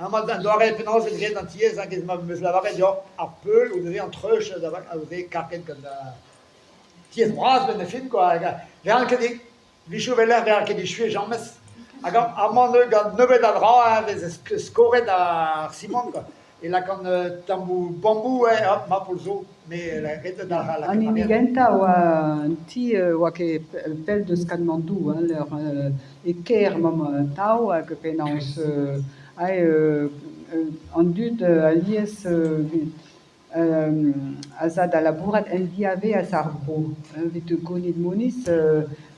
Amañ an doare penaos e vez graet an tiez hag em eus lavaret deoc'h ar peul o devez an treuz a vez karget gant tiez bras 'benn ar fin kwa hag 'vezan ket 'Vichoù 'weler 'vezañ ket echuet james hag amañ neuze gant nebeut a dra e vez skoret ar simant kwa e lakaan tammoù bamboù hop ma poull zo met ret da lakaat An hini gentañ a oa un ti 'oa ket pell deus Katmandou hein e kêr emaomp atav hag penaos aze an dud alies az a da labourat en diavaez ar vro evit gounit moniz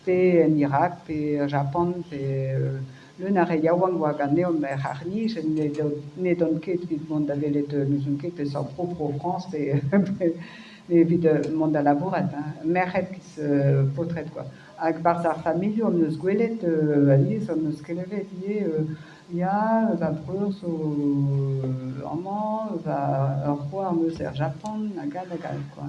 pe en Irak pe er Japan pe leun a re yaouank 'oa ganeomp er c'harr-nij n'edont ket evit mont da welet n'ouzon ket peseurt bro, Bro-Frañs pe evit mont da labourat hein, merc'hed 'giz paotred kwa. Hag 'barzh ar familhoù hon eus gwelet alies hon eus klevet ivez Ya, va breur zo amañ, va ur c'hoar am eus er Japan hag all hag all kwa.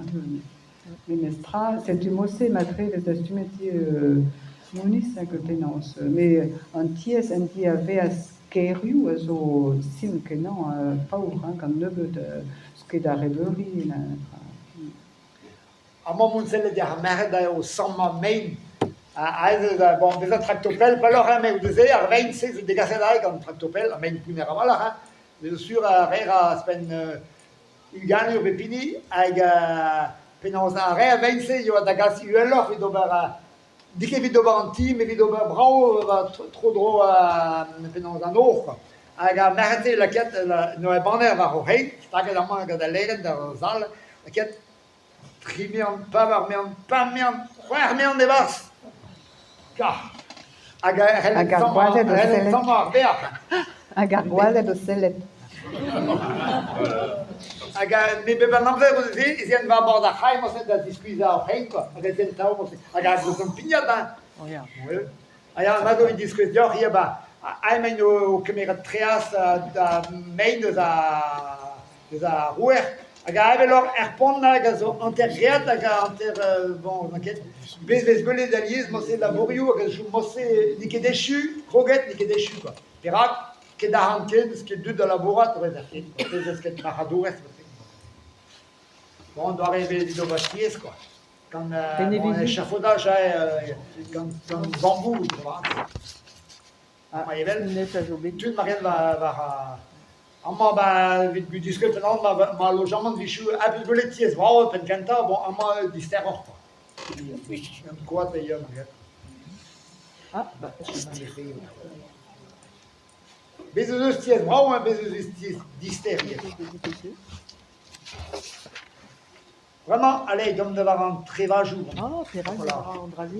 Memes tra, setu mod-se matre 'vez dastumet ivez moniz hag penaos. Met an tiez en diavaez kêrioù a zo simpl-kenañ paour hein, gant nebeut n'eus ket arrebeuri na tra. Amañ 'm eus sellet ar merc'hed o sammañ mein. Aze bon bezañ traktopell pelloc'h eo met neuze ar vein-se zo degaset aze gant traktopell, ar mein pounner a-walc'h hein. Me zo sur a reer ouzhpenn 20 eur pep hini hag penaos ar re a vein-se a yoa da gas uheloc'h evit ober n'eo ket evit ober an ti met evit ober brav tro-dro penaos an nor kwa. Hag ar merc'hed-se lakaet 'noa banner war o c'hein, staget amañ gant al lêrenn d'ar sal, lakaet Tri mean, pevar mean, pemp mean, c'hwec'h mean e-barzh. Hag Hag ar gwazed o sellet. sammañ ar bec'h. Hag ar gwazed o sellet. Hag me bep an amzer neuze ez ean war bord ar c'hae morse da ziskuizhañ ar c'hein kwa, hag ez ean tav morse. Hag ar gozh pignat hein. Oh ya. Ha ya, mat eo diskouez deoc'h ivez, ba, emaint o kemeret treaz da mein eus ar rouer. Hag avel oc'h er pont hag a zo hanter-graet hag hanter bon, n'on ket. Bez' vez gwelet alies morse labourioù hag a chom morse n'eo ket echu, kroget n'eo ket echu kwa. Perak? Ket arc'hant ken, n'eus ket dud da labourat, dre ar ket, n'eus ket marc'hadourezh. Bon, doare ebet evit ober tiez kwa. Gant bon, échafaudage gant gant bambou Ah, evel tud ma ren war war amañ ba evit diskouez penaos ma ma lojamant 'vichou ha bet gwelet tiez brav penn kentañ bon amañ disteroc'h kwa. Gant koad e ya Ah, bah, Bez' ez eus tiez brav ha bez' ez eus tiez dister ivez. Bremañ, allez, deomp da war an trevajoù. Ah, perak Voilà. e ra an dra-se?